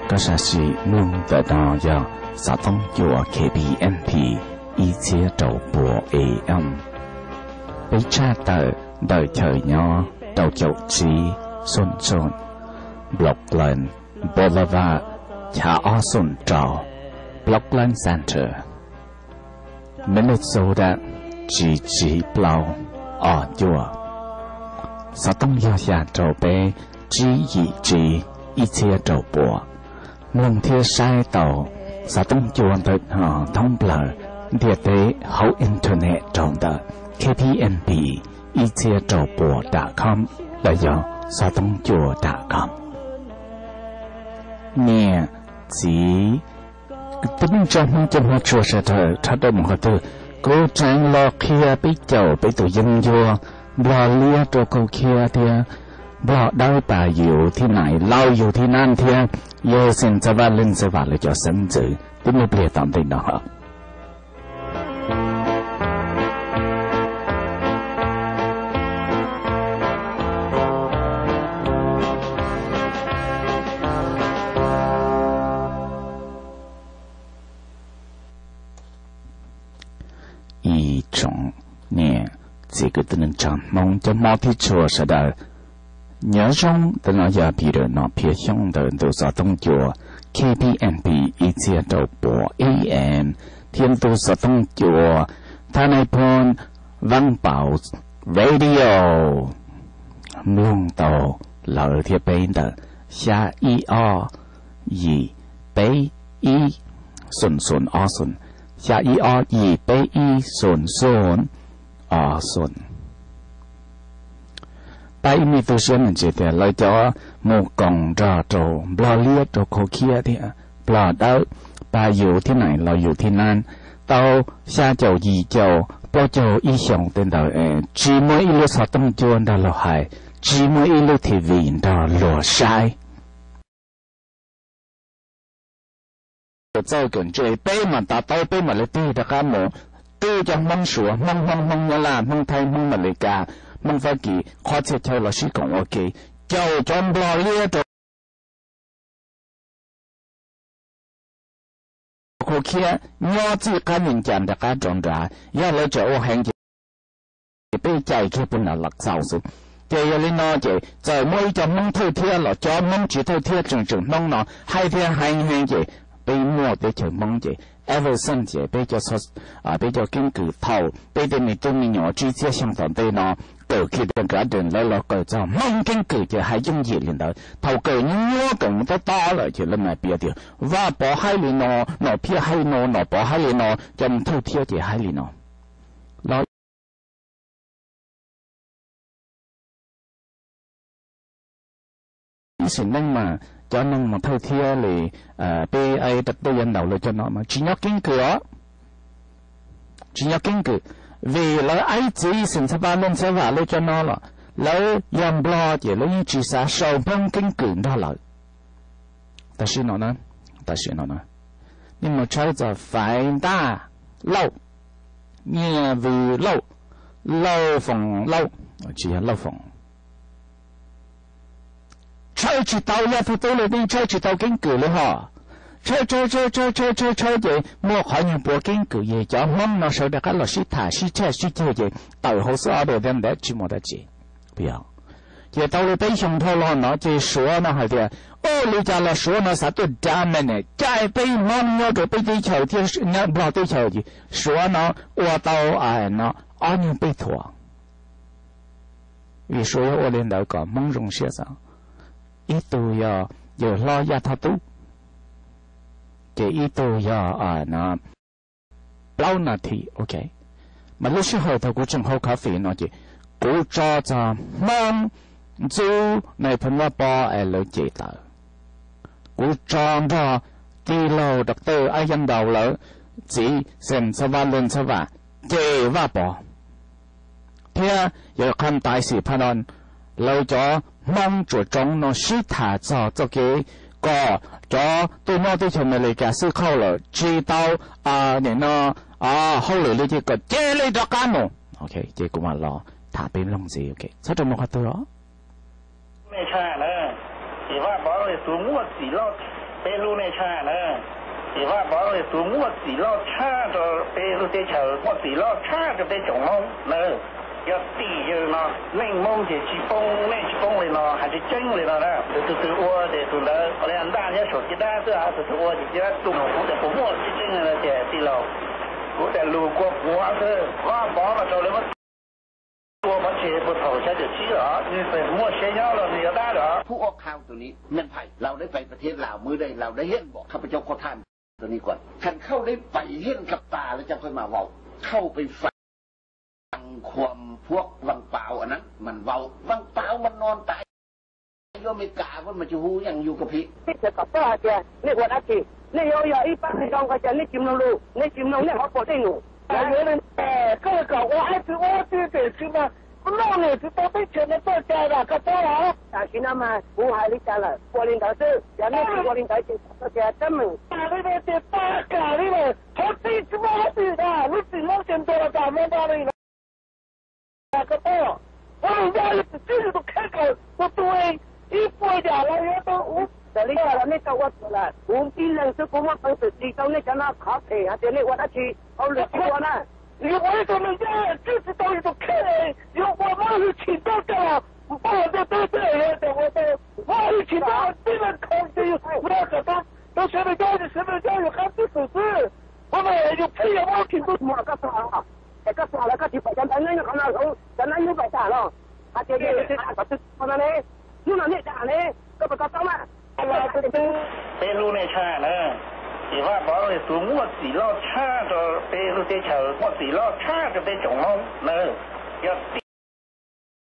Koj sab sim mloog ntawm no yog xov tooj cua K P N P ib txhiab rau pua A M. Peb tshaj tawm ntawm chaw nyob rau caum tsib xoom xoom, Brooklyn Boulevard, chav ob xoom rau, Brooklyn Center, Minnesota, tsib tsib plaub ob cuaj. Xov tooj yog xya rau peb tsib yim tsib ib txhiab rau pua. Mloog thiab saib tau xov tooj cua ntawm no thoob plaws ntiaj teb hauv internet rau ntawm K P N P ib txhiab rau pua dot com los yog xov tooj cua dot com. Niam txiv kwv tij neej tsa Hmoob cov hmov tshua sawv daws, thaum rau mus qhov twg, kuv tseem los qhia peb caum peb tus yeeb ncuab Nplog liab rau khau khiab thiab Nplog dawb pas yus thib nais laus yus thib nab thiab. Yog xeem Txawj Vaj Leej Txawj Vam lawv cov xeeb ntxwv tib me pliag tom ntej no. Ib tsoom niam txiv kwv tij neej tsa Hmoob cov hmov thiab tshua sawv daws, nyob zoo. Ntawm no yog Peter Nom Phiaj Xyooj ntawm ntu xov tooj cua K P N P ib txhiab rau pua A M thiab ntu xov tooj cua Tha Nai Phoo Vaj Pau Radio. Mloog tau lawv thiab peb ntawm xya ib ob yim peb ib xoom xoom ob xoom, xya ib ob yim peb ib xoom xoom ob xoom. Pab ib me tub siab ntsis tias lawv cov mus koom nrog rau Nplog liab rau khau khiab thiab Nplog dawb pas yus thib nais laus yus thib nab tau xya caum yim caum plaub caug ib xyoos tej ntawd es tsis muaj ib lub xov tooj cua nrog luag hais, tsis muaj ib lub T V nrog luag saib. Txawj kawm ntse peb mam to taub, peb mam li tig rov qab mus twb cov Hmoob Suav, Hmoob, Hmoob, Hmoob Nyab Laj, Hmoob Thaib, Hmoob Amelikas, Hmoob Fab Kis qhov txhia chaw los sib koom ua ke, caum cov Nplog liab rau khau khiab nyob txij qab nim cas nram qab rau nrad, yog lawv tseem ua heev ces peb cais kiag puag nram Lav Xaus xwb. Ces yog li no ces txawm muaj ib co Hmoob thawj thiab los cov Hmoob tsis thawj thiab tseem tseem Hmoob no hais thiab heev heev ces peb muaj teb chaws Hmoob ces ever since ces peb cov, peb cov keeb kwm thaum peb tej me tub me nyuam tsib txhiab xyoo tom ntej no kawm kindergarten lawv los kawm txog Hmoob keeb kwm ces hais yooj yim li ntawd. Thaum kawm nyuaj nyuaj kawm mus tob tob lawm ces lawv mam piav tias Vaj Pov hais li no, Nom Phiaj hais li no, Nom Pov hais li no, cov mus thawj thiab ces hais li no. Los ib sim neej mas cov neeg mus thawj thiab li peb ib rab tej yav ntaus lawv cov no mas tsis nyob keeb kwm os, tsis nyob keeb kwm, vim lawv aib txiv xeem Txawj Vaj Leej Txawj Vam lawv cov no los lawv yog Nplog ces lawv yeej tsis xav sau Hmoob keeb kwm nrog lawv. Tam sim no, tam sim no nej mus tshawb txog Faiv Ntaj Lauj, Nyiaj Vws Lauj, Lauj Foom Lauj, tsis yog Lauj Foom, tshawb tsis tau Yaj Thaj Tub li, nej tshawb tsis tau keeb kwm li hos. Tshawb tshawb tshawb tshawb tshawb tshawb tshawb ces muaj qhov nyuag puav keeb kwm, yog cov Hmoob no sawv rov qab los sib tham sib tshaj sib ceg ces tawm hauv xwb os, thiab ntawd tsis muaj dab tsi. Ces tau li peb xyoo dhau los no ces Suav no hais tias, ua li cas los Suav no xav tuaj dominate caij peb Hmoob nyob rau peb teb chaws thiab Nplog teb chaws ces Suav no ua tau no ob nyuag peb thuam. Vim Suav yuav ua li ntawd kom Hmoob zoo siab xwb. Ib tug yog yawg hlob Yaj Thaj Tub, ces ib tug yog no plaub nas this, ok. Mas lub sij hawm thaum kuv tseem haus coffee no ces kuv tso txog Hmoob ntxub Nais Phoo Vaj Pov es lawv cem tawm. Kuv tso nrog tij laug Doctor Ab Yaj Ntaus lawv txiv Xeem Txawj Vaj Leej Txawj Vam cem Vaj Pov, thiab yawg Qham Tais Xim Pha Noo lawv cov Hmoob tsuam tsoov no sib tham txog txoj kev kom cov tuaj nyob teb chaws Amelikas xwb khauj lawm tsis tau nim no hauj lwm li ces kom cia li rov qab mus. Ok, ces kuv mam los tham peb mloog ntxiv, ok, txhob rau mus qhov twg os. Ces Vaj Pov tus muaj txim loj Peb hlub nej tshaj na, ces Vaj Pov yog tus muaj txim loj tshaj rau peb lub teb chaws, muaj txim loj tshaj rau peb tsoom Hmoob na. Yog tim yawg no, neej Hmoob ces tsis poob, nej tsis poob li no, hais tseeb tseeb li no na. Tus twg ua ces tus ntawd ua li ntaj nyob saum caj dab xwb, tus twg ua ces caj dab tu. Kuv tias puas muaj tseeb tseeb no tias tij laug, kuv tias lus kua puav xwb, Vaj Pov mas raug lawv muab tua pov tseg puag thaum xya caum tsib los, nws txawm muaj siab nyob los nws yuav dab lawm. Phúc Ốc Hau tụi này, Minh Thầy, Lào đấy, về Việt Nam, Lào mới đây, Lào đấy hiện bộ, ข้าพเจ้าขอถาม tụi nàyก่อน คันเข้าได้ไปเห็นกับตาแล้วเจ้าค่อยมาเว้า เข้าไปฟังความพวกวังเปาอันนั้นมันเว้า วังเปามันนอนตายอยู่อเมริกา พวกมันจะฮู้ยังอยู่กับพี่ Teb chaws kom paub hais tias nej ua dab tsi, nej yuav yog ib pab neeg zoo ko ces nej tsis mloog lus, nej tsis mloog nej hov puas dej num. Koj yuav li, koj kom ua dab tsi ua dab tsi pem tsis mas, koj noj niam tsis tau teb chaws no txoj cai los koj paub los? Tam sim no mas kuv hais li cas lawm ua li ntawd xwb, yog nej tsis ua li ntawd ces txoj cai txaj meem. Li ntawd ces tag kam li lawm, qhov txij tsis muaj dab tsi na, lub txim lub txim ntuag tas muaj npaj li na. Koj paub, ua li ntawd yus tsis txib yus tus kheej kom tus tus ib puas yam los yuav tau ub. Raws li cas los nej tau ua txhaum lawm, kuv tib leeg xwb kuv muab peev xwm tis rau nej cov no qhov phem hais tias nej ua dab tsi hauj lwm tsis ua na. Yus ua ib tug neeg nyob txib tsis tau yus tus kheej, yus ua muab hwj chim ntaub coj los npaj ntiaj teb xwb, yog tias ua tau muab hwj chim ntaub tib leeg kho ces yus ua kom tau, tau siav nws nyob, siav nws nyob yus qab tib xwm xwb. Ua no yus pheej yuav muab hwj chim ntaub. Muaj koj txog, es koj txog lawm koj tsis pom cov ntawv nyob qhov no, cov ntawv nyob npaum cas los hais tias kom twg ua no ne, hnub no nej dag ne, koj puas to taub mas? Peb hlub nej tshaj na, ces Vaj Pov yog tus muaj txim loj tshaj rau peb lub teb chaws, muaj txim loj tshaj rau peb tsoom Hmoob na. Yog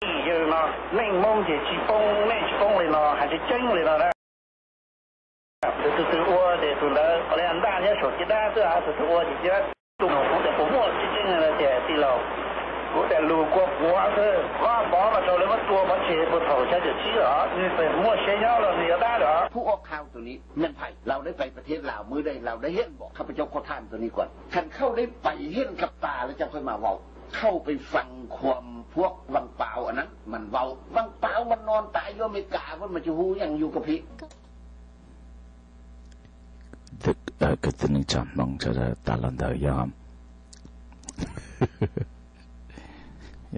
tim yawg no, neej Hmoob ces tsis poob, nej tsis poob li no, hais tseeb tseeb li no na. Tus twg ua ces tus ntawd ua li ntaj nyob saum caj dab xwb, tus twg ua ces caj dab tu. Kuv tias puas muaj tseeb tseeb no tias tij laug, kuv tias lus kua puav xwb, Vaj Pov mas raug lawv muab tua pov tseg puag thaum xya caum tsib los, nws txawm muaj siab nyob los nws yuav dab lawm. Phúc Ốc Hau tụi này, Minh Thầy, Lào đấy, về Việt Nam, Lào mới đây, Lào đấy, hiện bộ, ข้าพเจ้าขอถาม tụi nàyก่อน คันเข้าได้ไปเห็นกับตาแล้วเจ้าค่อยมาเว้า เข้าไปฟังความพวกวังเปาอันนั้นมันเว้า วังเปามันนอนตายอยู่อเมริกา พวกมันจะฮู้ยังอยู่กับพี่ Kwv tij neej tsa Hmoob sawv daws, tas los ntawd yog,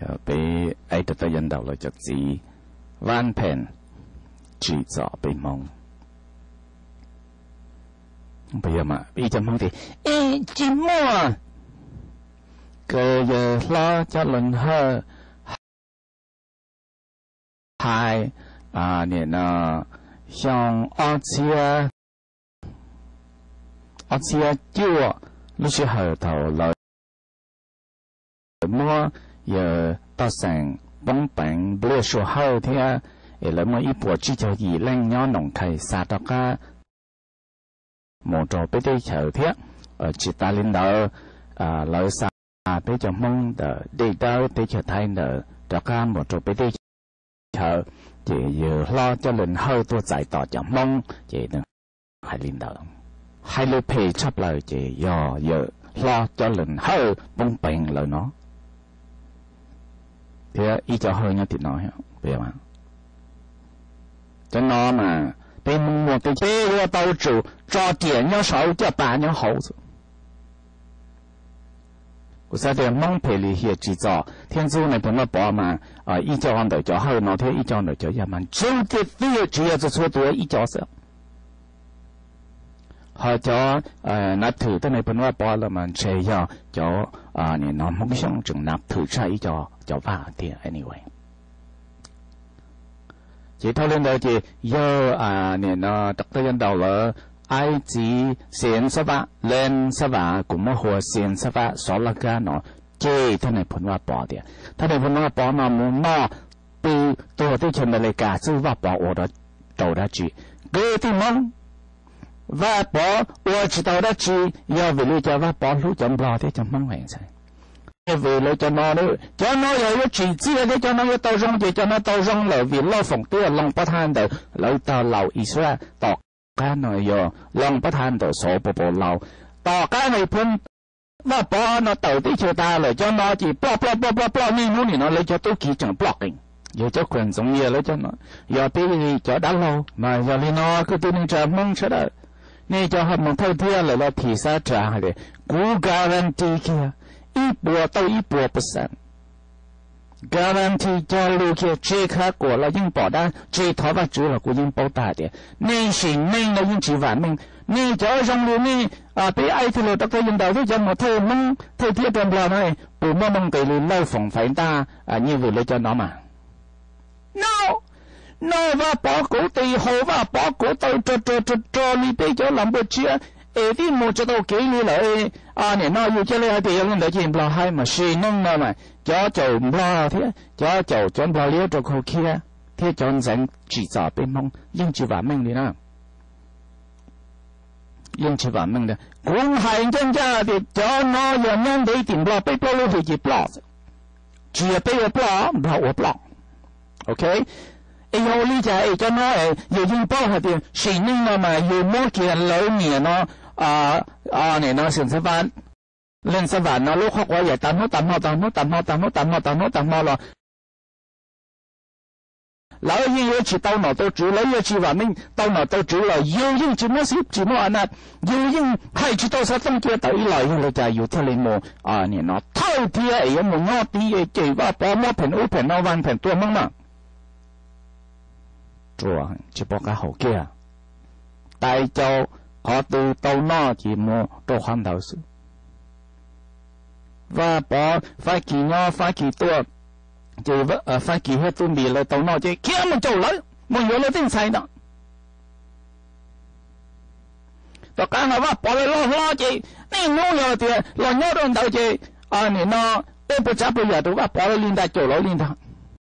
yog peb ib rab tawb yaj ntaus lawv cov txiv Vaj Pheej tsim txom peb Hmoob. Yog mas ib co Hmoob tias, es tsis muaj, kawg yawg hlob Cob Leej Hawj hais, nim no xyoo ob txhiab, ob txhiab cuaj, lub sij hawm thaum lawv muab yawg Toj Xeem poob peev Npliaj Sua Hawj thiab, es lawv muaj ib puas tsib caug yim leej nyob Noom Khais xa rov qab mus rau peb teb chaws thiab. Tsis tas li ntawd, lawv xa peb cov Hmoob ntawm Dej Dawb teb chaws Thaib ntawd rov qab mus rau peb teb chaws, ces yawg hlob Cob Leej Hawj tuaj txais tos cov Hmoob, ces hais li ntawd. Hais lus phem tshaj plaws ces yog yawg hlob Cob Leej Hawj poob peev lawv no, thiab ib co Hawj nyob tim no. Cov no mas peb Hmoob muaj tej, peb yuav tau tsum tso riam nyob saud coj pas nyob hauv. Kuv xav tias Hmoob phem li hiam tsim txom thiab ntxub nais phoo Vaj Pov mas ib co ntawm cov Hawj no thiab ib co ntawm cov Yaj mas ntxub tiag tiag, tsis yog txhua txhua tus, ib co xwb. Ho cov nab thwm tej nais phoo Vaj Pov los mas ntshe yog cov, nim no Hmoob Xyooj tseem nab thwm tshaj ib co cov Vaj tiag. Anyway, ces dhau li ntawd ces yawg, nim no rau tawb yaj ntaus lawv, aib txiv Xeev Xab Vam, Leej Xab Vam, kuv muab hu ua Xeev Xab Vam Xov Laj Kab no, cem thaj nais phoo Vaj Pov tias thaj nais phoo Vaj Pov no mus noj pw tuag teb chaws Amelikas xwb, Vaj Pov ua rau dab tsi? Kwv tij Hmoob, Vaj Pov ua tsis tau dab tsi, yog vim li cas Vaj Pov hlub cov Nplog thiab cov Hmoob heev xwb? Vim lawv cov no, cov no yog yuav tsim txiaj thiab cov no yuav tau zoo ces cov no tau zoo lawm, vim Lauj Foom twb yog loos pab thaj ntawm lawv tag laus Israel, tom qab no yog loos pab thaj ntawm xov pos pos laus, tom qab nais phoo Vaj Pov no tawm teb chaws tas lawm, cov no ces ploj ploj ploj ploj ploj niaj hnub nim no lawv cov tub ki tseem ploj qees. Yog cov khuam ntxoov yias lawv cov no, yog peb cov dab laug mas yog li no, kwv tij neej tsa Hmoob sawv daws, nej cov ho mus thawj thiab lawm los thim xav rau hais tias kuv guarantee kiag ib puas tau ib puas percent, guarantee cog lus kiag, tseg khav kuam los yeej pom dab, tseg thov Vajtswv los kuv yeej paub tag tias nej sim neej no yeej tsis vam meej. Nej cov zoo li nej, peb aib thiaj li rov qab yuav ntaus thiab cov mus thawj Hmoob thawj thiab rau Nplog no, puas muaj nuj nqis li lawj foom faiv ntaj nyiaj vwm lawv cov no mas? No, no Vaj Pov kuv tis haus, Vaj Pov kuv taw rog rog rog rog li peb cov los npua tsiab, es twb mus tsis tau kev li lawm. Nim no yus cia li hais tias yog li ntawd ces Nplog hais mas sim neej no mas cov caum Nplog thiab cov caum cov Nplog liab rau khau khiab thiab cov ntxeev tsim txom peb Hmoob yeej tsis vam meej li na. Yeej tsis vam meej li. Kuv hais ncaj ncaj tias cov no yog nyob ntev tim Nplog peb plaub lub hlis ces ploj, tsis yog peb ua ploj, Nplog ua ploj. Ok, es yog ua li cas es cov no yus yeej paub hais tias sim neej no mas yus muab kiag lawv niam no, nim no Xeem Xeeb Vaj, Leej Xeeb Vaj no lub qhov quav yaim tas hnub tas hmo tas hnub tas hmo tas hnub tas hmo tas hnub tas hmo los lawv yeej yuav tsis tau nom tau tswv, lawv yuav tsis vam meej tau nom tau tswv los yus yeej tsis muab xib tsis muab a na, yus yeej hais tsis tau xov tooj cia tawm ib los. Yog li cas yus thiaj li mus nim no thawj thiab es yuav mus nyob tib cem Vaj Pov muab pheem ub pheem no vaj pheem tua Hmoob na? Tsis pom qab hau kiag. Tais caus qhov twg tau noj ces mus rau qhov ntawd xwb. Vaj Pov Fab Kis nyob Fab Kis tuaj, ces Fab Kis thiab tub Npis lawv tau noj ces khiav mus caum lawv, mus yuav lawv tej ntxhais ntawd. Tom qab no Vaj Pov lawv loj hlob ces niaj hnub yog tias los nyob rau ntawd ces nim no tej puas tsav puas yam rau Vaj Pov lawv li ntag, caum lawv li ntag.